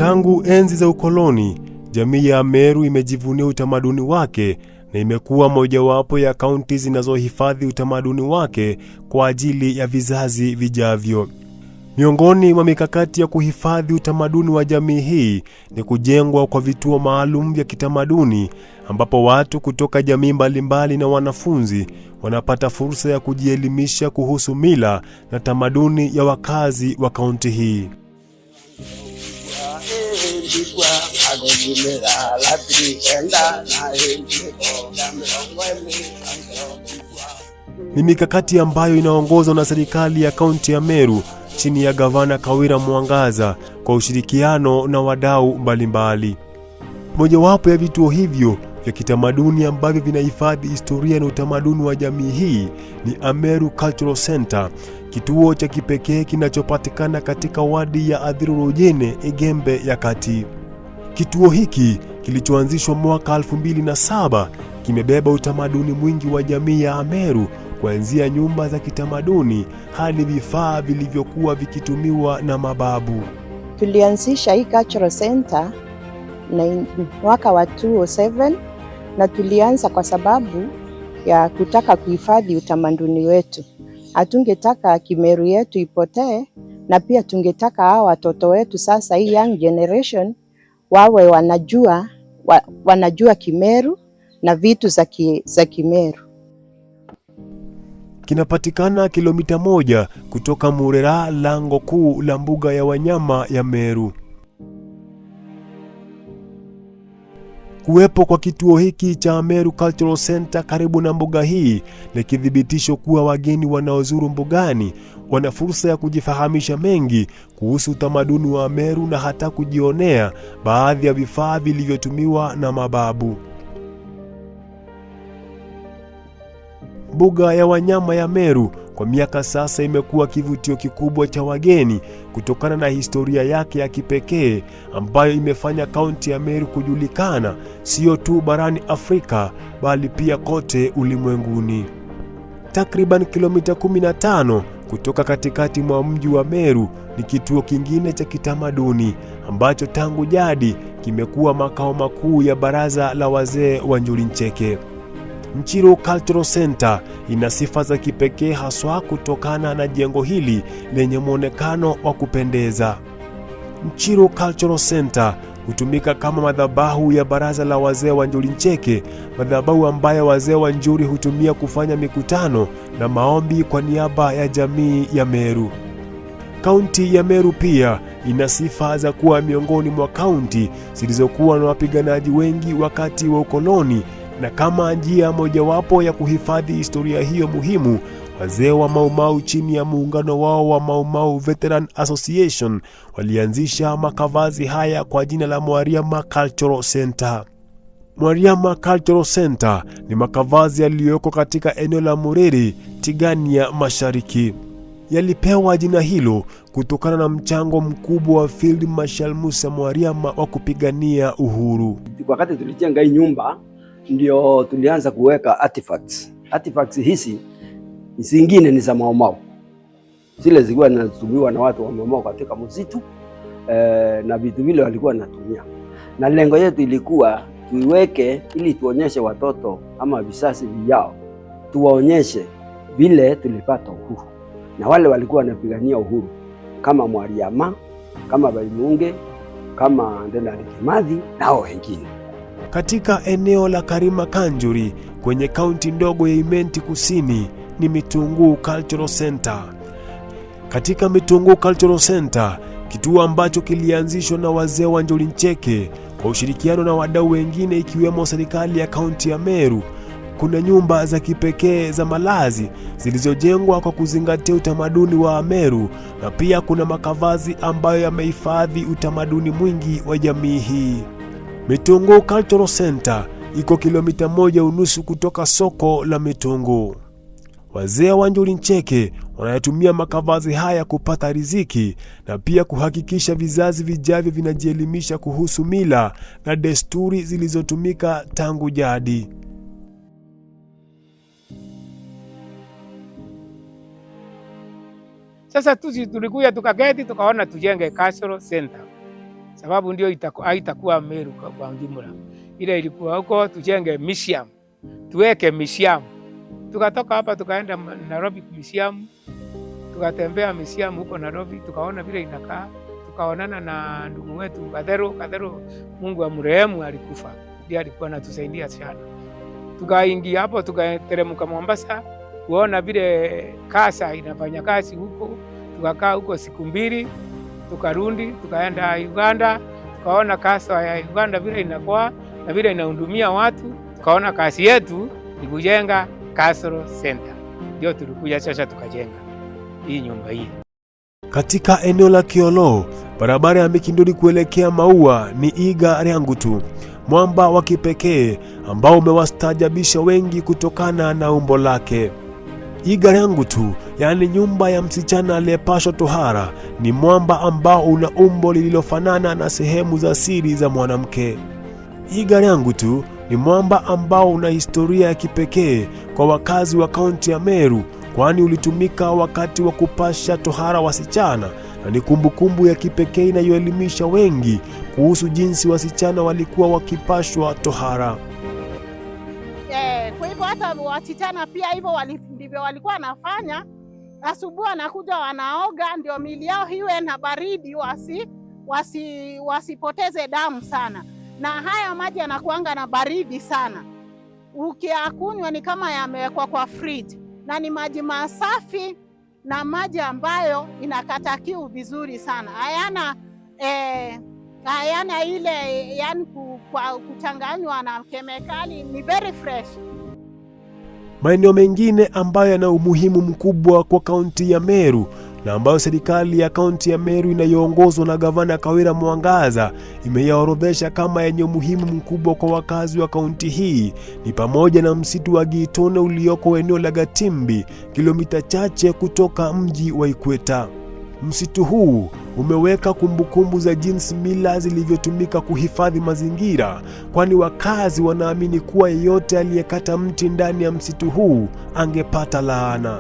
Tangu enzi za ukoloni, jamii ya Ameru imejivunia utamaduni wake na imekuwa mojawapo ya kaunti zinazohifadhi utamaduni wake kwa ajili ya vizazi vijavyo. Miongoni mwa mikakati ya kuhifadhi utamaduni wa jamii hii ni kujengwa kwa vituo maalum vya kitamaduni ambapo watu kutoka jamii mbalimbali na wanafunzi wanapata fursa ya kujielimisha kuhusu mila na tamaduni ya wakazi wa kaunti hii. Ni mikakati ambayo inaongozwa na serikali ya kaunti ya Meru chini ya gavana Kawira Mwangaza kwa ushirikiano na wadau mbalimbali. Mojawapo ya vituo hivyo vya kitamaduni ambavyo vinahifadhi historia na utamaduni wa jamii hii ni Ameru Cultural Center, kituo cha kipekee kinachopatikana katika wadi ya Athiru-Rujene, Igembe ya Kati. Kituo hiki kilichoanzishwa mwaka 2007 kimebeba utamaduni mwingi wa jamii ya Ameru, kuanzia nyumba za kitamaduni hadi vifaa vilivyokuwa vikitumiwa na mababu. Tulianzisha hii cultural center na mwaka wa 2007 na tulianza kwa sababu ya kutaka kuhifadhi utamaduni wetu. Hatungetaka Kimeru yetu ipotee, na pia tungetaka hao watoto wetu sasa, hii young generation, wawe wanajua Kimeru na vitu za Kimeru. Kinapatikana kilomita 1 kutoka Murera, lango kuu la mbuga ya wanyama ya Meru. Kuwepo kwa kituo hiki cha Ameru Cultural Center karibu na mbuga hii ni kithibitisho kuwa wageni wanaozuru mbugani wana fursa ya kujifahamisha mengi kuhusu utamaduni wa Ameru na hata kujionea baadhi ya vifaa vilivyotumiwa na mababu. Mbuga ya wanyama ya Meru kwa miaka sasa imekuwa kivutio kikubwa cha wageni kutokana na historia yake ya kipekee ambayo imefanya kaunti ya Meru kujulikana sio tu barani Afrika bali pia kote ulimwenguni. Takriban kilomita 15 kutoka katikati mwa mji wa Meru ni kituo kingine cha kitamaduni ambacho tangu jadi kimekuwa makao makuu ya baraza la wazee wa Njuri Ncheke. Nchiru Cultural Center ina sifa za kipekee haswa kutokana na jengo hili lenye mwonekano wa kupendeza. Nchiru Cultural Center hutumika kama madhabahu ya baraza la wazee wa Njuri Ncheke, madhabahu ambayo wazee wa Njuri hutumia kufanya mikutano na maombi kwa niaba ya jamii ya Meru. Kaunti ya Meru pia ina sifa za kuwa miongoni mwa kaunti zilizokuwa na wapiganaji wengi wakati wa ukoloni, na kama njia mojawapo ya kuhifadhi historia hiyo muhimu, wazee wa Mau Mau chini ya muungano wao wa Mau Mau Veteran Association walianzisha makavazi haya kwa jina la Mwariama Cultural Center. Mwariama Cultural Center ni makavazi yaliyoko katika eneo la Muriri, Tigania Mashariki. Yalipewa jina hilo kutokana na mchango mkubwa wa Field Marshal Musa Mwariama wa kupigania uhuru. Wakati tulijenga hii nyumba ndio tulianza kuweka artifacts. Artifacts hizi zingine ni za Mau Mau, zile zilikuwa zinatumiwa na watu wa Mau Mau katika msitu na vitu vile walikuwa wanatumia, na lengo yetu ilikuwa tuiweke ili tuonyeshe watoto ama vizazi vijao, tuwaonyeshe vile tulipata uhuru na wale walikuwa wanapigania uhuru kama Mwariama, kama Baimunge, kama Dedan Kimathi nao wengine. Katika eneo la Karima Kanjuri kwenye kaunti ndogo ya Imenti Kusini ni Mitunguu Cultural Center. Katika Mitunguu Cultural Center, kituo ambacho kilianzishwa na wazee wa Njuri Ncheke kwa ushirikiano na wadau wengine ikiwemo serikali ya kaunti ya Meru, kuna nyumba za kipekee za malazi zilizojengwa kwa kuzingatia utamaduni wa Ameru, na pia kuna makavazi ambayo yamehifadhi utamaduni mwingi wa jamii hii. Mitunguu Cultural Center iko kilomita 1.5 kutoka soko la Mitunguu. Wazee wa Njuri Ncheke wanayatumia makavazi haya kupata riziki na pia kuhakikisha vizazi vijavyo vinajielimisha kuhusu mila na desturi zilizotumika tangu jadi. Sasa tusi tulikuja tukaketi tukaona tujenge cultural center. sababu ndio haitakuwa Meru kwa jumla. Ile ilikuwa huko, tujenge museum, tuweke museum. Tukatoka hapa tukaenda Nairobi museum, tukatembea museum huko Nairobi, tukaona vile inakaa, tukaonana na ndugu wetu Gatheru. Gatheru, Mungu amrehemu, alikufa, ndiye alikuwa anatusaidia sana. Tukaingia hapo, tukateremka Mombasa kuona vile kasa inafanya kazi huko. Tukakaa huko siku 2, tukarudi, tukaenda Uganda, tukaona kasa ya Uganda vile inakuwa na vile inahudumia watu. Tukaona kazi yetu ni kujenga Cultural Center. Ndio tulikuja sasa tukajenga hii nyumba hii. Katika eneo la Kiolo, barabara ya Mikinduri kuelekea Maua ni Iga Ryangutu, mwamba wa kipekee ambao umewastaajabisha wengi kutokana na umbo lake. Iga Ryangutu, yaani nyumba ya msichana aliyepashwa tohara, ni mwamba ambao una umbo lililofanana na sehemu za siri za mwanamke. Iga Ryangutu ni mwamba ambao una historia ya kipekee kwa wakazi wa kaunti ya Meru, kwani ulitumika wakati wa kupasha tohara wasichana, na ni kumbukumbu ya kipekee inayoelimisha wengi kuhusu jinsi wasichana walikuwa wakipashwa tohara. Kwa hivyo hata wasichana pia hivyo ndivyo walikuwa wanafanya. Asubuhi wanakuja wanaoga, ndio miili yao iwe na baridi, wasipoteze damu sana. Na haya maji yanakuanga na baridi sana, ukiyakunywa ni kama yamewekwa kwa fridge, na ni maji masafi na maji ambayo inakata kiu vizuri sana. Hayana ile yani kuchanganywa na kemikali, ni very fresh. Maeneo mengine ambayo yana umuhimu mkubwa kwa kaunti ya Meru na ambayo serikali ya kaunti ya Meru inayoongozwa na gavana Kawira Mwangaza imeyaorodhesha kama yenye umuhimu mkubwa kwa wakazi wa kaunti hii ni pamoja na msitu wa Giitone ulioko eneo la Gatimbi, kilomita chache kutoka mji wa Ikweta. Msitu huu umeweka kumbukumbu za jinsi mila zilivyotumika kuhifadhi mazingira, kwani wakazi wanaamini kuwa yeyote aliyekata mti ndani ya msitu huu angepata laana.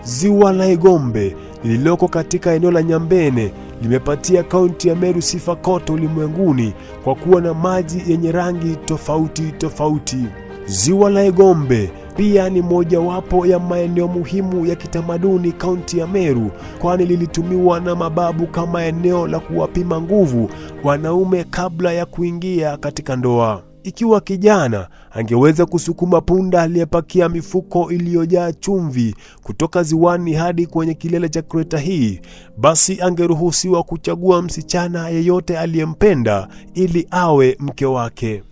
Ziwa la Igombe lililoko katika eneo la Nyambene limepatia kaunti ya Meru sifa kote ulimwenguni kwa kuwa na maji yenye rangi tofauti tofauti. Ziwa la Igombe pia ni mojawapo ya maeneo muhimu ya kitamaduni kaunti ya Meru, kwani lilitumiwa na mababu kama eneo la kuwapima nguvu wanaume kabla ya kuingia katika ndoa. Ikiwa kijana angeweza kusukuma punda aliyepakia mifuko iliyojaa chumvi kutoka ziwani hadi kwenye kilele cha kreta hii, basi angeruhusiwa kuchagua msichana yeyote aliyempenda ili awe mke wake.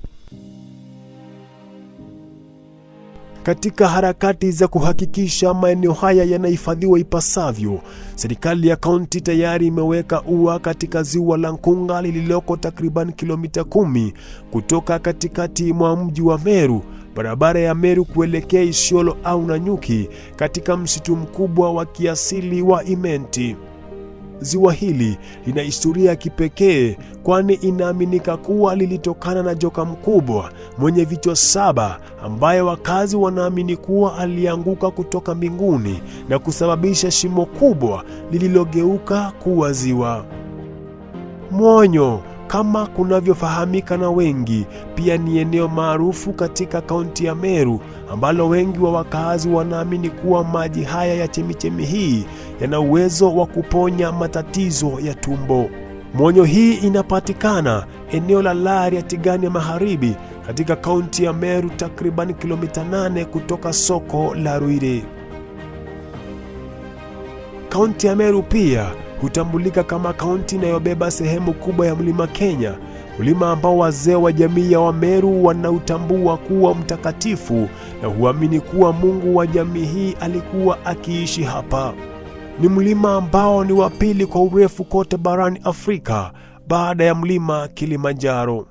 Katika harakati za kuhakikisha maeneo haya yanahifadhiwa ipasavyo, serikali ya kaunti tayari imeweka ua katika ziwa la Nkunga lililoko takriban kilomita 10 kutoka katikati mwa mji wa Meru, barabara ya Meru kuelekea Isiolo au Nanyuki, katika msitu mkubwa wa kiasili wa Imenti. Ziwa hili lina historia ya kipekee, kwani inaaminika kuwa lilitokana na joka mkubwa mwenye vichwa 7 ambaye wakazi wanaamini kuwa alianguka kutoka mbinguni na kusababisha shimo kubwa lililogeuka kuwa ziwa. Mwonyo, kama kunavyofahamika na wengi, pia ni eneo maarufu katika kaunti ya Meru ambalo wengi wa wakazi wanaamini kuwa maji haya ya chemichemi hii yana uwezo wa kuponya matatizo ya tumbo. Mwonyo hii inapatikana eneo la Lari ya Tigania Magharibi katika kaunti ya Meru, takriban kilomita 8 kutoka soko la Ruire. Kaunti ya Meru pia hutambulika kama kaunti inayobeba sehemu kubwa ya mlima Kenya, mlima ambao wazee wa jamii ya Wameru wanautambua kuwa mtakatifu na huamini kuwa Mungu wa jamii hii alikuwa akiishi hapa. Ni mlima ambao ni wa pili kwa urefu kote barani Afrika baada ya mlima Kilimanjaro.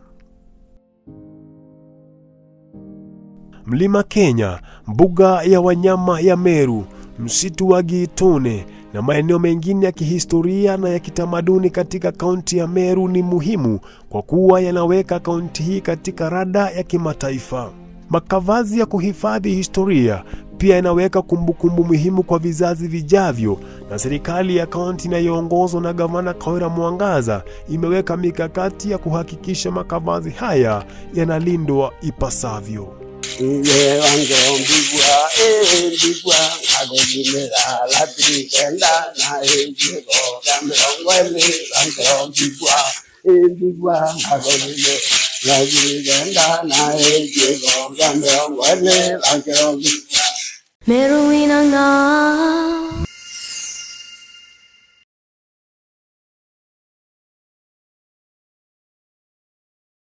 Mlima Kenya, mbuga ya wanyama ya Meru, msitu wa Giitune na maeneo mengine ya kihistoria na ya kitamaduni katika kaunti ya Meru ni muhimu kwa kuwa yanaweka kaunti hii katika rada ya kimataifa. Makavazi ya kuhifadhi historia pia yanaweka kumbukumbu muhimu kwa vizazi vijavyo, na serikali ya kaunti inayoongozwa na Gavana Kawira Mwangaza imeweka mikakati ya kuhakikisha makavazi haya yanalindwa ipasavyo. Iye wangero mbigwa, e mbigwa, ngagogimera latiri kenda na ejego ga 20, wangero mbigwa, e mbigwa, ngagogimera latiri kenda na ejego ga 40, wangero mbigwa. Meru inanga.